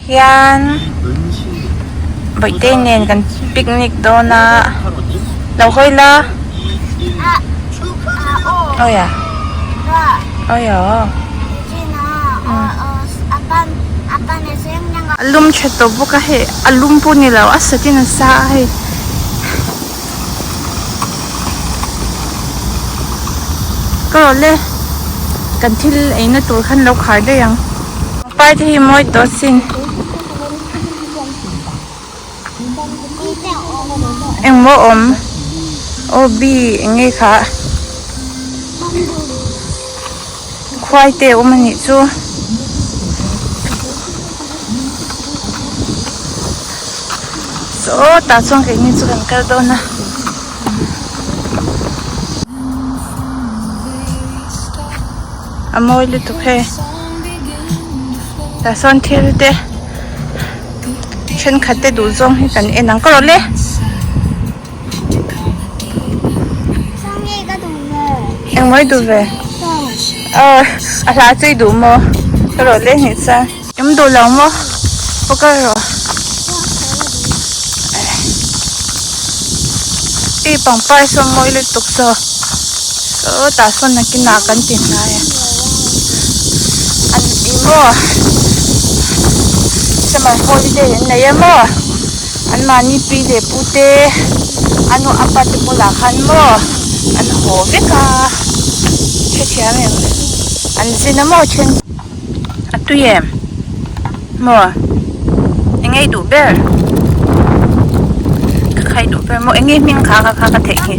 Hian Bawihtei nen kan picnic dawn a lo hawi la awi a awi aw a lum tha tawh bawk a hei a lum pawh ni lo a satin a sa a hei. Ka rawh le kan thil eina tur khan lo khar daih ang pangpar te hi mawi tawh asin engmaw awm aw bi eng nge kha khuai te a awm a nih chu. Saw tah chuan keini chu kan kal dawn a. A mawi lutuk hei. Tah sawn thil te thenkhat te duh zawng hi kan en ang ka rawh le. Engmaw i duh ve? Aw a hla chu i duh maw? Ka rawh le hnih chuan. Em duh lo maw? Aw ka rawh. I pangpar saw mawi lutuk saw. Saw tah sawn nakinah kan ti hnai a. An i maw? Summer holiday an nei a maw? An mahni pi leh pu te a nu a pa te bulah khan maw an haw vek a hrethiam em an zin a maw then a tui em maw eng nge i duh ber ka khai duh ber maw eng nge hming kha kha kha ka theih hi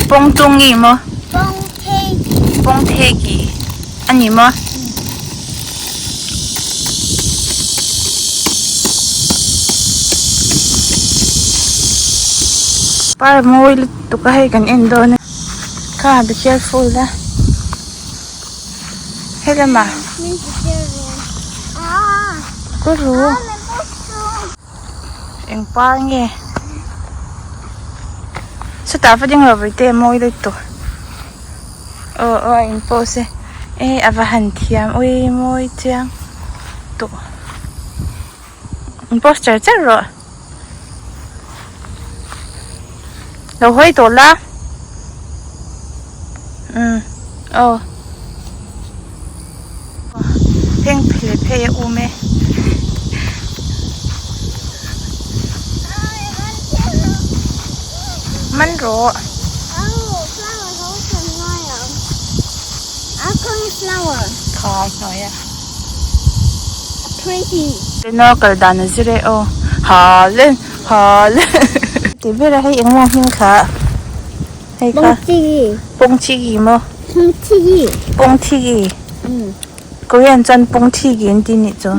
pawngtungi maw pawngthegi a ni maw. Par mawi lutuk a hei kan en dawn a kha be careful a helamah ka ru eng par nge chutah va ding lo vawi te mawi lutuk. Aw aw a in pose e a va han thiam ui mawi chiang tawh in poster char rawh lo hawi tawh la umm aw pheng phe phei a um e. Man rawh. Kha hnuai a. Tuna kal dan a zir e aw. Ha le ha le. Ti ber a hei engmaw hming kha. Hei kha. Pawngchigi maw. Pawngchigi. Korean chuan pawngchigi an ti nih chu.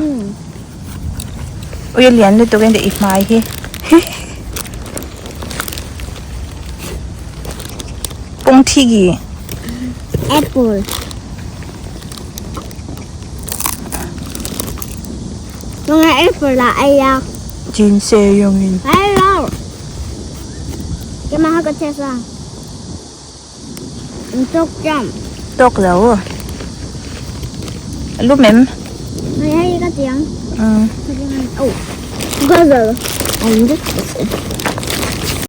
Ui a lian lutuk in i hmai hi. Pawngchigi. Apple. Mga apple là ai ya? Jinse yongin. Ai đâu? Cái mà có chết sao? Tawk cham. Tawk lo. A lum em? Hei hei ka tiang. Umm. Oh. Ka zal. An dik.